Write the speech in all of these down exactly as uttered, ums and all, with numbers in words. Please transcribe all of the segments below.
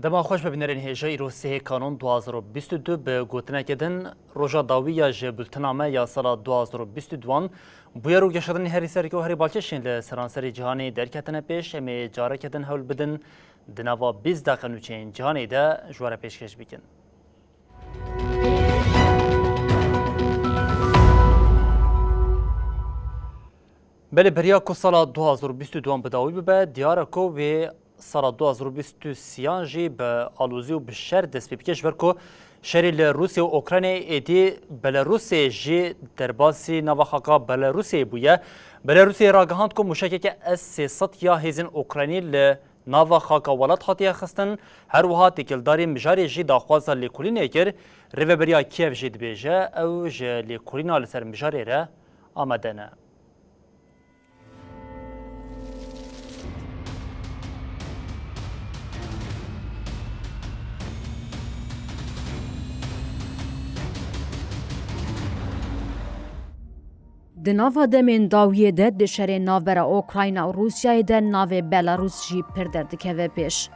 Dema xweş be bînerên hêja, îro sê Kanûn du hazar û bîst û du, bi gotineke din, roja dawî ya ji bultena me ya sala du hazar û bîst û duan, bûyer û geşedanên herî sereke û herî balkêş ên li seranserê cîhanê derketine pêş. Em ê careke din hewl bidin di nava bîst deqe nûçeyên cîhanê de ji we re pêşkêş bikin. Belê, beriya ku sala du hazar û bîst û duan bi dawî bibe, diyar e ku wê sala du hazar û bîst û sêyan jî bi alozî û bi şer dest pê bike, ji ber ku şerê li Rûsya û Ukraynayê êdî Belarusê jî derbasî nava xaka Belarusê bûye. Belarusê ragihand ku mûşekeke S sê sed ya hêzên Ukraynî li nava xaka welat hatiye xistin. Her wiha têkildarî mijarê jî daxwaza lêkolînê kir. Rêveberiya Kiev jî dibêje, ew ji lêkolîna li ser mijarê re amade ne. Di nava demên dawiyê de di şerê navbera Ukrayna û Rûsyayê de navê Belarûs jî pir derdikeve pêş.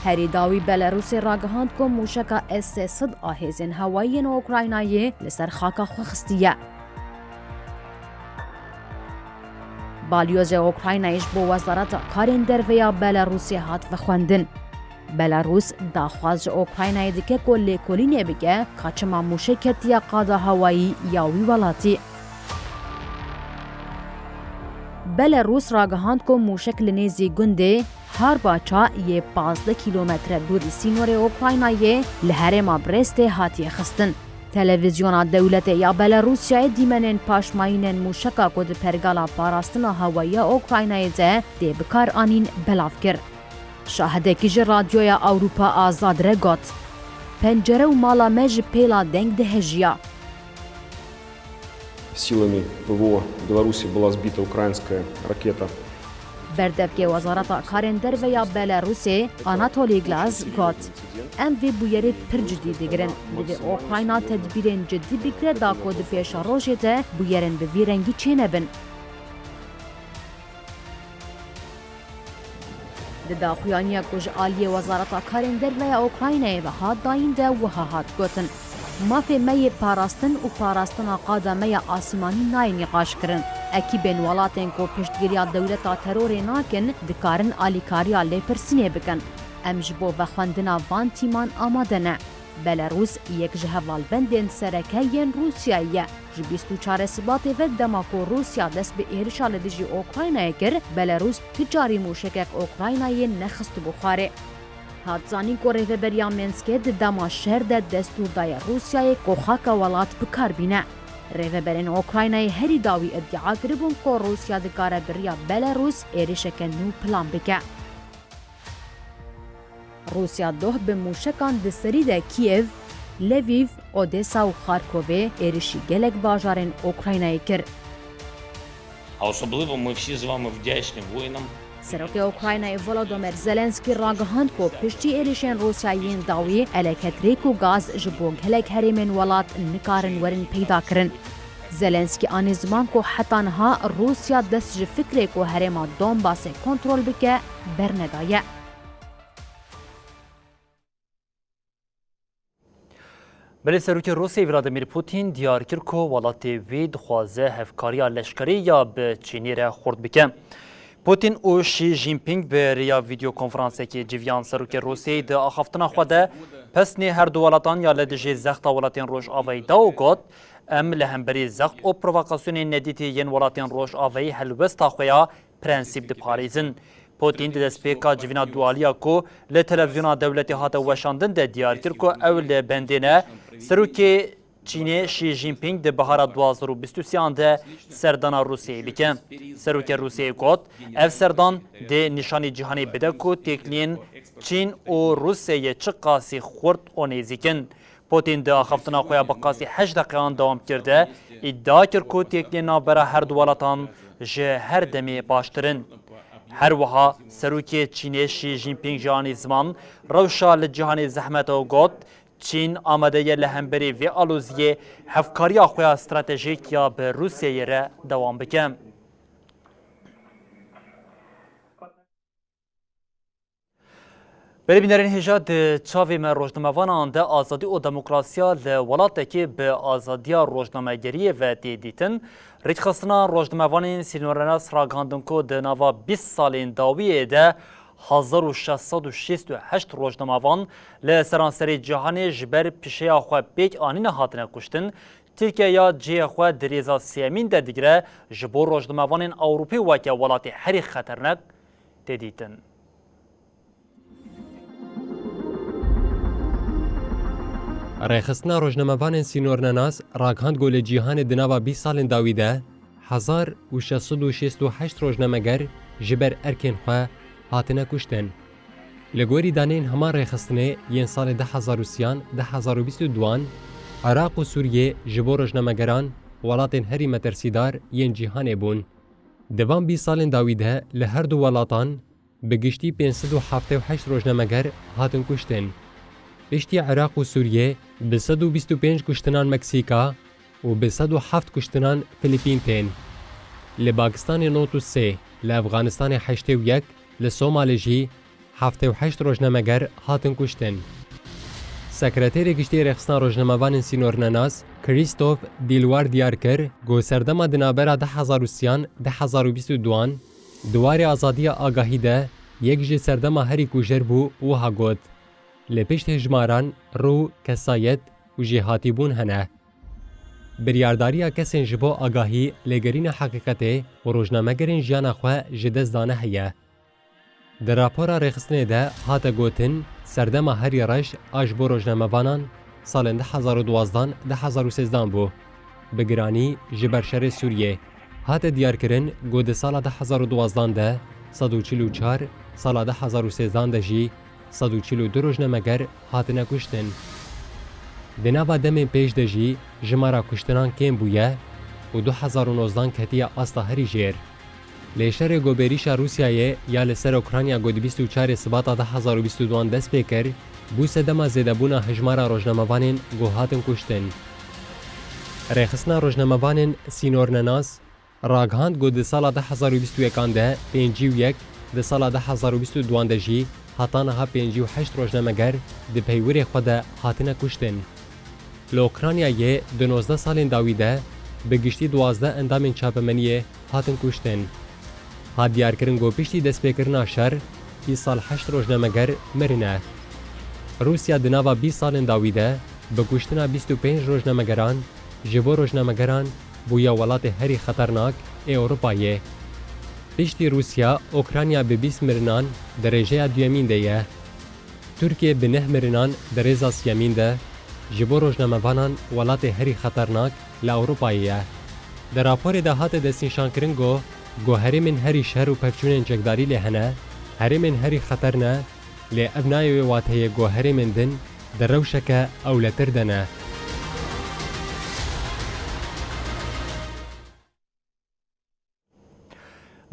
Herî dawî Belarûsê ragihand ku mûşeka S sê sed a hêzên hewayî yên Ukraynayê li ser xaka xwe xistiye. Balyozê Ukraynayê ji bo Wezareta Karên Derve ya Belarûsê hat vexwendin. Belarûs daxwaz ji Ukraynayê dike ku lêkolînê bike ka çima mûşek ketiye qada hewayî ya wî welatî. Belarûs ragihand ku mûşek li nêzî gundê Harbaça yê pazdeh kîlometre dûrî sînorê Ukraynayê li herêma Brêstê hatiye xistin. Televîzyona dewletê ya Belarûsyayê dîmenên paşmayînên mûşeka ku di pergala parastina hewayî ya Ukraynayê de tê bikaranîn belav kir. Şahidekî ji Radyoya Ewropa Azad re got, Pencere û mala me ji pêla deng dihejiya. Силами П В О Беларуси была сбита украинская ракета. Berdevkê Wezareta Karên Derve ya Belarusê, Anatolî Glaz, got, Em vê bûyerê pir cidî digirin. Divê Ukrayna tedbîrên cidî bigire da ku di pêşerojê de bûyerên bi vî rengî çênebin. Di daxuyaniya ku ji aliyê Wezareta Karên Derve ya Ukraynayê ve hat dayîn de wiha hat gotin, Mafê me yê parastin û parastina qada me ya asîmanî nayê nîqaşkirin. Ekîbên welatên ku piştgiriya dewleta terorê nakin, dikarin alîkariya lêpirsînê bikin. Em ji bo vexwendina van tîman amade ne. Belarûs yek ji hevalbendên sereke yên Rûsyayê ye. Ji bîst û çar Sibatê ve dema ku Rûsya dest bi êrişa li dijî Ukraynayê kir, Belarûs tu carî mûşekek Ukraynayê nexistibû xwarê. Hat zanîn ku Rêveberiya Minskê di dema şer de destûr daye Rûsyayê ku xaka welat bi kar bîne. Rêveberên Ukraynayê herî dawî îdia kiribûn ku Rûsya dikare bi riya Belarûs êrişeke nû plan bike. Rûsya doh bi mûşekan di serî de Kîev, Levîv, Odesa û Xarkovê êrişî gelek bajarên Ukraynayê kir. А особливо ми всі з вами вдячні воїнам. Serokê Ukraynayê Volodymyr Zelenskî ragihand ku piştî êrişên Rûsyayê yên dawî eleketrîk û gaz ji bo gelek herêmên welat nikarin werin peyda kirin. Zelenskî anî ziman ku heta niha Rûsya dest ji fikrê ku herêma Donbasê kontrol bike bernedaye. Belê Serokê Rûsyayê Vladimir Putin diyar kir ku welatê wî dixwaze hevkariya leşkerî ya bi Çînê re xurt bike. Putin û Xi Jinping bi rêya vîdyokonferansekê civiyan. Serokê Rûsyayê di axaftina xwe de pesnê her du welatan ya li dijî zexta welatên Rojavayî da û got, Em li hemberî zext û provokasyonên nedîtî yên welatên Rojavayî helwesta xwe ya prensîp diparêzin. Putin di destpêka civîna dualiya ku li televîzyona dewletê hate weşandin de diyar kir ku ew li bendê ne Serokê Çînê Xi Jinping di bihara du hazar û bîst û sêyan de serdana Rûsyayê bike. Serokê Rûsyayê got, Ev serdan dê nîşanî cîhanê bide ku têkiliyên Çîn û Rûsyayê çiqasî xurt û nêzîk in. Putin di axaftina xwe ya bi qasî heşt deqeyan dewam kir de îdia kir ku têkiliyên navbera her du welatan ji her demê baştir in. Her wiha Serokê Çînê Xi Jinping jî anî ziman rewşa li cîhanê zehmet e û got, Çîn amade ye li hemberî vê aloziyê hevkariya xwe ya stratejîk ya bi Rûsyayê re dewam bike. Belê bînerên hêja, di çavê me rojnamevanan de azadî û demokrasiya li welatekê bi azadiya rojnamegeriyê ve tê dîtin. Rêkxistina rojnamevanên sînornenas ragihandin ku di nava bîst salên dawiyê de hezar û şeş sed û şêst û heşt rojnamevan li seranserê cîhanê ji ber pişeya xwe pêk anîne hatine kuştin. Tirkiye ya cihê xwe di rêza sêyemîn de digire, ji bo rojnamevanên Ewropê weke welatê herî xeternek tê dîtin. Rêxistina rojnamevanên sînornenas ragihand ku li cîhanê di nava bîst salên dawî de hezar û şeş sed û şêst û heşt rojnameger ji ber erkên xwe hatine kuştin. Li gorî daneyên heman rêxistinê yên salê du hezar û sêyan, du hezar û bîst û duan, Iraq û Sûriyê ji bo rojnamegeran welatên herî metirsîdar yên cîhanê bûn. Di van bîst salên dawî de li her du welatan bi giştî pênc sed û heftê û heşt rojnameger hatin kuştin. Piştî Iraq û Sûriyê bi sed û bîst û pênc kuştinan Meksîka û bi sed û heft kuştinan Filîpîn tên. Li Pakistanê nod û sê, li Efxanistanê heştê û yek, li Somalê jî heftê û heşt rojnameger hatin kuştin. Sekreterê Giştî Rêxistina Rojnamevanên Sînornenas, Christophe Dilwar diyar kir ku serdema di navbera du hezar û sêyan, du hezar û bîst û duan, di warê azadiya agahî de yek ji serdema herî kujer bû û wiha got, Li pişt hejmaran rû, kesayet û jêhatîbûn hene. Biryardariya kesên ji bo agahî, lêgerîna heqîqetê û rojnamegerên jiyana xwe ji dest dane heye. Di rapora rêxistinê de hate gotin, serdema herî reş a ji bo rojnamevanan salên du hezar û duazdan, du hezar û sêzdan bû. Bi giranî ji ber şerê Sûriyê. Hate diyarkirin ku di sala du hezar û duazdan de sed û çil û çar, sala du hezar û sêzdan de jî sed û çil û du rojnameger hatine kuştin. Di nava demên pêş de jî jimara kuştinan kêm bûye û du hezar û nozdan ketiye asta herî jêr. Lê şerê ku bi êrîşa Rûsyayê ya li ser Ukrayna ku di bîst û çarê Sibata du hezar û bîst û duan dest pê kir, bû sedema zêdebûna hejmara rojnamevanên ku hatin kuştin. Rêxistina rojnamevanên sînornenas ragihand ku di sala du hezar û bîst û yekan de pêncî û yek, di sala du hezar û bîst û duan de jî heta niha pêncî û heşt rojnameger di peywirê xwe de hatine kuştin. Li Ukraynayê di nozdeh salên dawî de bi giştî duwazdeh endamên çapemeniyê hatin kuştin. Hat diyarkirin ku piştî destpêkirina şer, îsal heşt rojnameger mirine. Rûsya di nava bîst salên dawî de bi kuştina bîst û pênc rojnamegeran ji bo rojnamegeran bûye welatê herî xeternak ê Ewropayê. Piştî Rûsya, Ukrayna bi bîst mirinan di rêjeya duyemîn de ye. Tirkiye bi neh mirinan di rêza siyemîn de ji bo rojnamevanan welatê herî xeternak li Ewropayê ye. Di raporê de hate destnîşankirin ku, ku herêmên herî şer û pevçûnên çekdarî lê hene, herêmên herî xeter ne, lê ev nayê wê wateyê ku herêmên din di rewşeke ewletir de ne.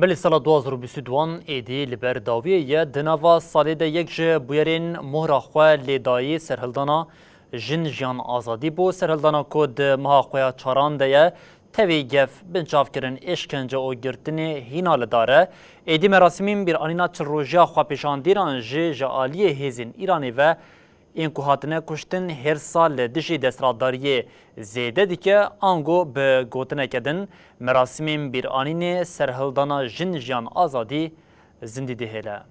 Belê sala du hezar û bîst û duan êdî li ber dawiyê ye. Di nava salê de yek ji bûyerên mohra xwe lê dayî serhildana Jin Jiyan Azadî bû. Serhildana ku di meha xwe ya çaran de ye, tevî gef, binçavkirin, êşkence û girtinê hîna li dar e. Êdî merasîmên bîranîna çil rojiya xwepêşandîran jî ji aliyê hêzên Îranê ve Ên ku hatine kuştin hêrsa li dijî desthilatdariyê zêde dike, ango bi gotineke din, merasîmên bîranînê serhildana Jin Jiyan Azadî zindî dihêle.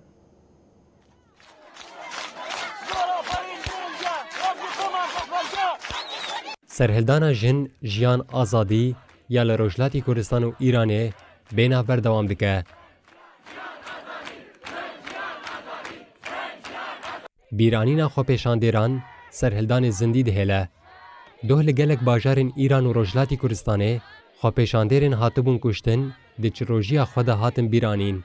Serhildana Jin Jiyan Azadî ya li Rojhilatî Kurdistan û Îranê bê navber dewam dike. Bîranîna xwepêşandêran serhildanê zindî dihêle. Doh li gelek bajarên Îran û Rojhilatî Kurdistanê xwepêşandêrên hatibûn kuştin, di çi rojiya xwe de hatin bîranîn.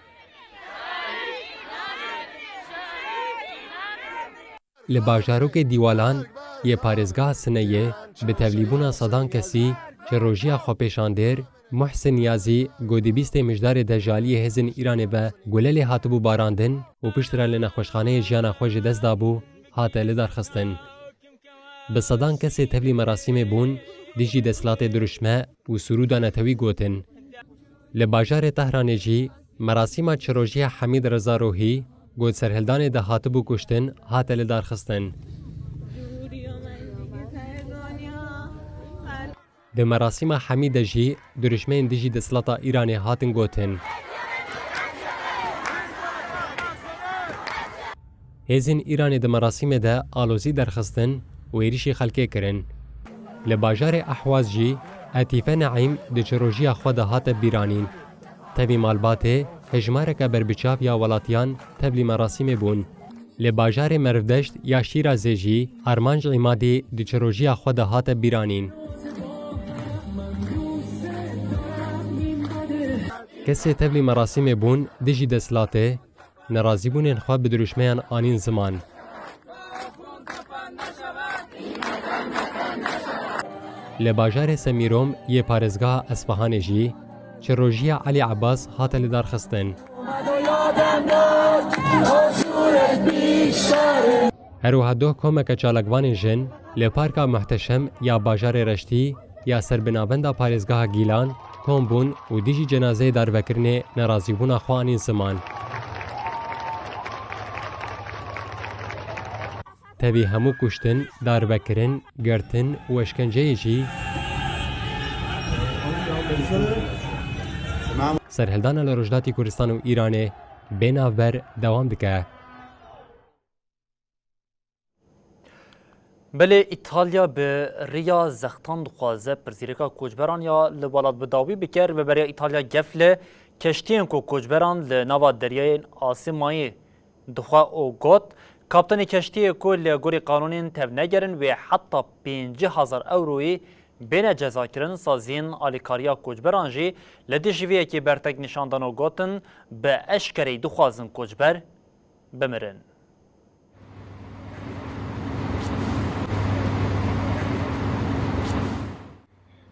Li bajarokê Dîwalan yê parêzgeha Sineyê bi tevlîbûna sedan kesî çi rojiya xwepêşandêr Muhsin Niyazî ku di bîstê Mijdarê de ji aliyê hêzên Îranê ve gule lê hatibû barandin û piştre li nexweşxaneyê jiyana xwe ji dest dabû, hate lidarxistin. Bi sedan kesê tevlî merasîmê bûn, dijî desthilatê dirûşme û sirûda netewî gotin. Li bajarê Tehranê jî merasîma çi rojiya Hemîd Reza Rohî ku di serhildanê de hatibû kuştin, hate lidarxistin. Di merasîma hemî de jî dirûşmeyên dijî desthilata Îranê hatin gotin. Hêzên Îranê di merasîmê de alozî derxistin û êrîşî xelkê kirin. Li bajarê Ehwaz jî Etîfe Neîm di çirojiya xwe de hate bîranîn. Tevî malbatê, hejmareke berbiçav ya welatiyan tevlî merasîmê bûn. Li bajarê Merivdeşt ya Şîrazê jî Armanc Îmadî di çirojiya xwe de hate bîranîn. Kesê tevlî merasîmê bûn dijî desthilatê, nerazîbûnên xwe bi dirûşmeyan anîn ziman. Li bajarê Semîrom yê parêzgeha Esfahanê jî çirojiya Elî Ebas hate lidarxistin. Her wiha doh komeke çalakvanên jin li Parka Muhteşem ya bajarê Reştî ya ser bi navenda parêzgeha Gîlan kom bûn û dijî cenazeyê darvekirinê nerazîbûna xwe anîn ziman. Tevî hemû kuştin, darvekirin, girtin û eşkenceyê jî, serhildana li Rojhilatî Kurdistan û Îranê bê navber dewam dike. Belê, Îtalya bi riya zextan dixwaze pirsgirêka koçberan ya li welat bi dawî bike. Rêveberiya Îtalya gef li keştiyên ku koçberan li nava deryayên Asîmayê dixwe û got, kaptanê keştiyê ku li gorî qanûnên tevnegerin wê heta pêncî hezar ewroyî bêne cezakirin, saziyên alîkariya koçberan jî li dijî vê yekê bertek nîşan dan û gotin, bi eşkereyî dixwazin koçber bimirin.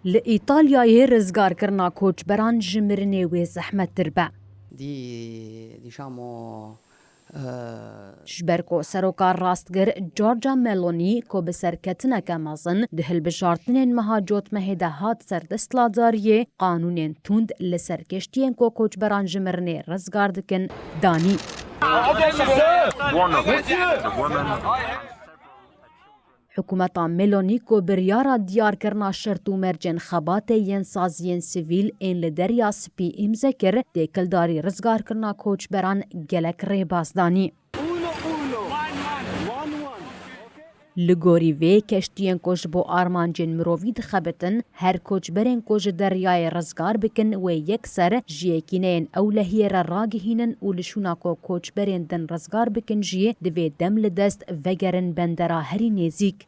Li Îtalyayê rizgarkirina koçberan ji mirinê wê zehmettir be. Di, diciamo, eh, Ji ber ku seroka rastgir Giorgia Meloni ku bi serketineke mezin di hilbijartinên meha cotmehê de hat ser desthilatdariyê, qanûnên tund li ser keştiyên ku koçberan ji mirinê rizgar dikin, danî. Hikûmeta Meloni ku biryara diyarkirina şert û mercên xebatê yên saziyên sivîl ên li Derya Spî îmze kir, têkildarî rizgarkirina koçberan gelek rêbaz danî. Li gorî vê, keştiyên ku ji bo armancên mirovî dixebitin, her koçberên ku ji deryayê rizgar bikin, wê yekser ji yekîneyên ewlehiyê re ragihînin û li şûna ku koçberên din rizgar bikin jî, divê dem li dest vegerin bendera herî nêzîk.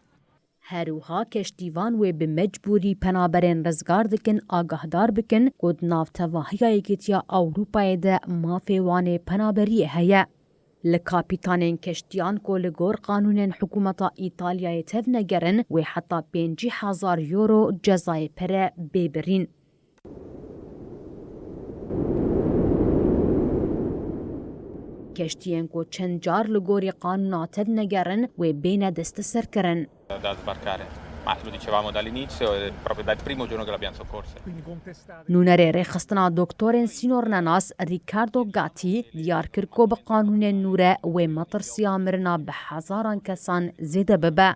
Her wiha keştîvan wê bi mecbûrî penaberên rizgar dikin agahdar bikin ku di nav tevahiya Yekîtiya Ewropayê de mafê wan ê penaberiyê heye. Li kapîtanên keştiyan ku li gor qanûnên hikûmeta Îtalyayê tevnegerin, wê heta pêncî hezar euro cezayê pere bê birîn. Keştiyên ku çend car li gorî qanûna tevnegerin, wê bêne desteserkirin. Da sbarcare. Ma lo dicevamo dall'inizio, è proprio dal primo giorno che l'abbiamo soccorse. Nûnerê rêxistina doktorên sînornenas Riccardo Gatti diyar kir ku bi qanûnên nû re wê metirsiya mirina bi hezaran kesan zêde bibe.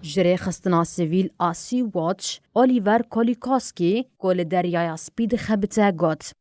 Ji rêxistina sivîl a Sea-Watch, Oliver Kolikoski, ku li Deryaya Spî dixebite, got,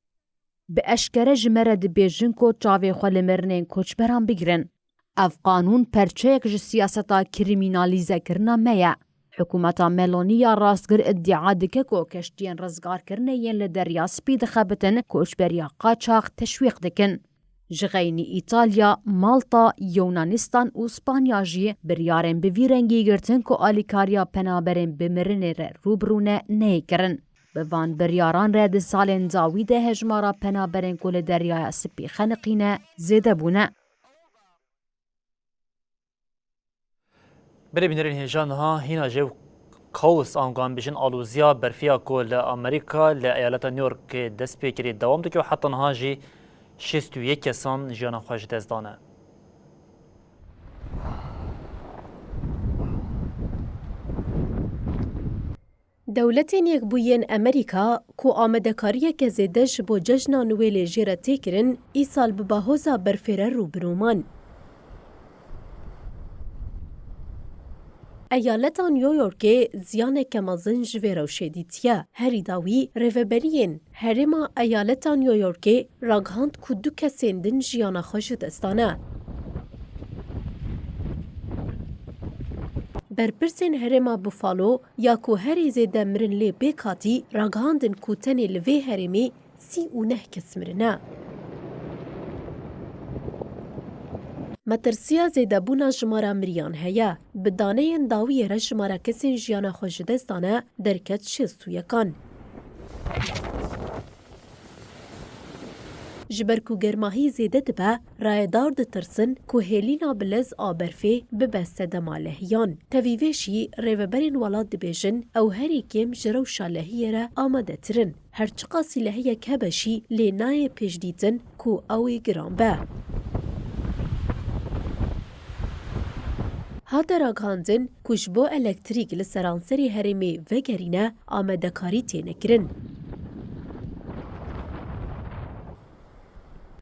Bi eşkere ji me re dibêjin ku çavê xwe li mirinên koçberan bigirin. Ev qanûn perçeyek ji siyaseta krîmînalîzekirina me ye. Hikûmeta Meloni ya rastgir îdia dike ku keştiyên rizgarkirinê yên li Derya Spî dixebitin koçberiya qaçax teşwîq dikin. Ji xeynî Îtalya, Malta, Yûnanistan û Spanya jî biryarên bi vî rengî girtin ku alîkariya penaberên bi mirinê re rû bi rû ne neyê kirin. Bi van biryaran re di salên dawî de hejmara penaberên ku li Deryaya Spî xeniqîne zêde bûne. Belê bînerên hêja, niha hîna jê kaos, ango em bêjin aloziya berfiya ku li Amerîka, li eyaleta New Yorkê dest pê kirî, dewam dike û heta niha jî şêst û yek kesan jiyana xwe ji dest dane. Dewletên Yekbûyî yên Amerîka ku amadekariyeke zêde ji bo cejna Nuwêlê jê re tê kirin, îsal bi bahoza berfê re rû bi rû man. Eyaleta New Yorkê ziyaneke mezin ji vê rewşê dîtiye. Herî dawî rêveberiyên herêma eyaleta New Yorkê ragihand ku du kesên din jiyana xwe ji dest dane. Berpirsên herêma Buffalo ya ku herî zêde mirin lê pêk hatî, ragihandin ku tenê li vê herêmê sî û neh kes mirine. Metirsiya zêdebûna jimara miriyan heye. Bi daneyên dawiyê re jimara kesên jiyana xwe ji dest dane derket şêst û yekan. Ji ber ku germahî zêde dibe, rayedar ditirsin ku hêlîna bi lez a berfê bibe sedema lehiyan. Tevî vê jî rêveberên welat dibêjin ew herî kêm ji rewşa lehiyê re amadetir in. Her çiqasî lehiyek hebe jî lê nayê pêşdîtin ku ew ê giran be. Hate ragihandin ku ji bo elektrîk li seranserê herêmê vegerîne, amadekarî têne kirin.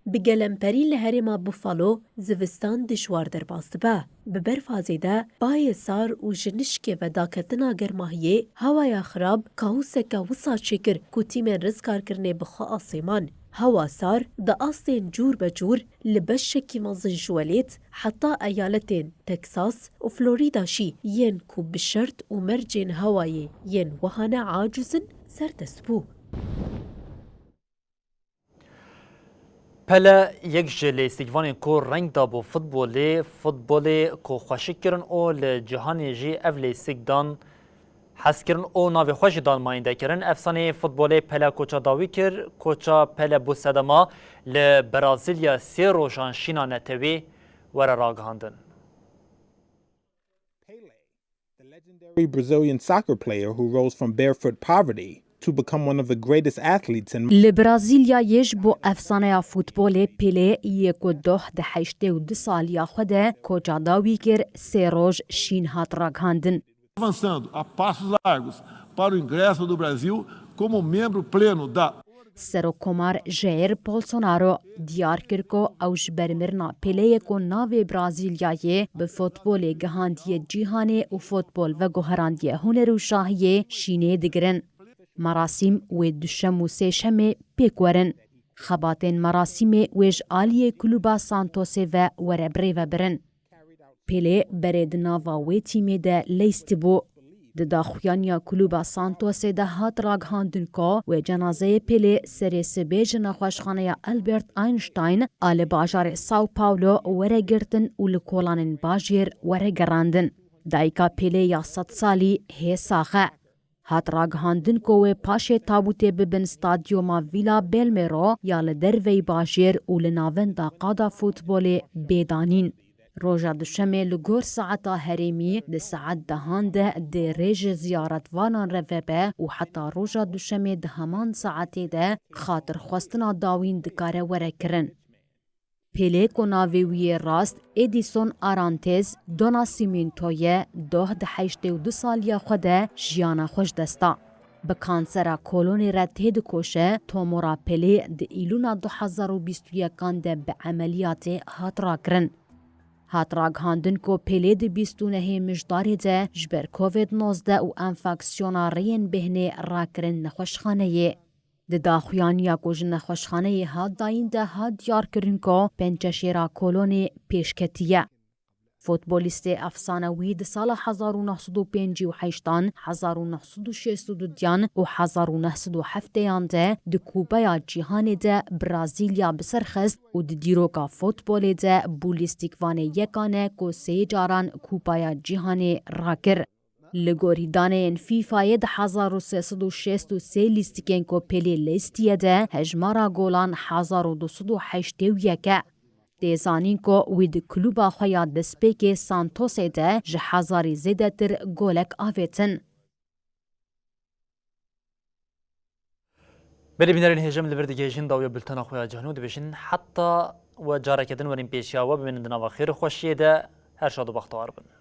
Bi gelemperî li herêma Buffalo zivistan dijwar derbas dibe. Bi berfa zêde, bayê sar û ji nişkê ve daketina germahiyê, hewaya xirab kaoseke wisa çêkir ku tîmên rizgarkirinê bi xwe asê man. Hewa sar di astên cûr be cûr li beşekî mezin ji welêt heta eyaletên Texas û Florida jî yên ku bi şert û mercên hewayê yên wiha ne aciz in, serdest bû. Pele yek ji lêstikvanên ku reng dabû futbolê, futbolê ku xweşik kirin û li cîhanê jî ev lêstik dan hez kirin û navê xwe jî dan mayînde kirin. Efsaneyê futbolê Pele koça dawî kir, koça Pele bû sedema li Brazîlya sê rojan şîna netewî were ragihandin. Pele, the legendary Brazilian soccer player who rose from barefoot poverty to become one of the greatest athletes in Li Brazilyayê ji bo efsaneya futbolê Pelé yê ku doh di heştê û du saliya xwe de koça dawî kir, sê roj şîn hat ragihandin. Avançando a passos largos para o ingresso do Brasil como membro pleno da Serokkomar Jair Bolsonaro diyar kir ku ew ji ber mirina Peleyê ku navê Brazilyayê bi futbolê gihandiye cîhanê û futbol veguherandiye huner û şahiyê şînê digirin. Merasîm wê duşem û sêşemê pêk werin. Xebatên merasîmê wê ji aliyê Klûba Santosê ve were birêvebirin. Pelé berê di nava wê tîmê de leyistibû. Di daxuyaniya Klûba Santosê de hat ragihandin ku wê cenazeyê Pelé serê sibê ji nexweşxaneya Albert Einstein a li bajarê São Paulo were girtin û li kolanên bajêr were gerandin. Dayika Pelé ya sed salî hê sax e. Hat ragihandin ku wê paşê tabûtê bibin stadyuma Vila Belmiro ya li derveyî bajêr û li navenda qada futbolê bê danîn. Roja duşemê li gor saeta herêmî di saet dehan de dê rê ji ziyaretvanan re vebe û heta roja duşemê di heman saetê de xatirxwestina dawîn dikare were kirin. Pelé ku navê wî yê rast Edison Arantes do Nascimento ye, doh di heştê û du saliya xwe de jiyana xwe ji dest da. Bi kansera kolonê re têdikoşe, tomora Pelé di Îlûna du hezar û bîst û yekan de bi emeliyatê hat rakirin. Hat ragihandin ku Pelé di bîst û nehê Mijdarê de ji ber Covid nozdeh û enfeksiyona rêyên bêhnê rakirin nexweşxaneyê. Di daxuyaniya ku ji nexweşxaneyê hat dayîn de hat diyarkirin ku penceşêra kolonê pêşketiye. Futbolîstê efsanewî di sala hezar û neh sed û pêncî û heştan, hezar û neh sed û şêst û dudiyan û hezar û neh sed û hefteyan de di Kupeya Cîhanê de Brazîlya bi ser xist û di dîroka futbolê de bû lîstikvanê yekan e ku sê caran Kupeya Cîhanê rakir. Li gorî daneyên FIFAyê di hezar û sê sed û şêst û sê lîstikên ku Pelé lîstiye de hejmara golan hezar û du sed û heştê û yek e. Tê zanîn ku wî di klûba xwe ya destpêkê Santosê de ji hezarî zêdetir golek avêtin. Belê bînerên hêja, em li vir digihêjin dawiya bultena xwe ya cihn û dibêjin heta we careke din werin pêşiya we, bimînin di nava xêr û xweşiyê de, her şad û bextewar bin.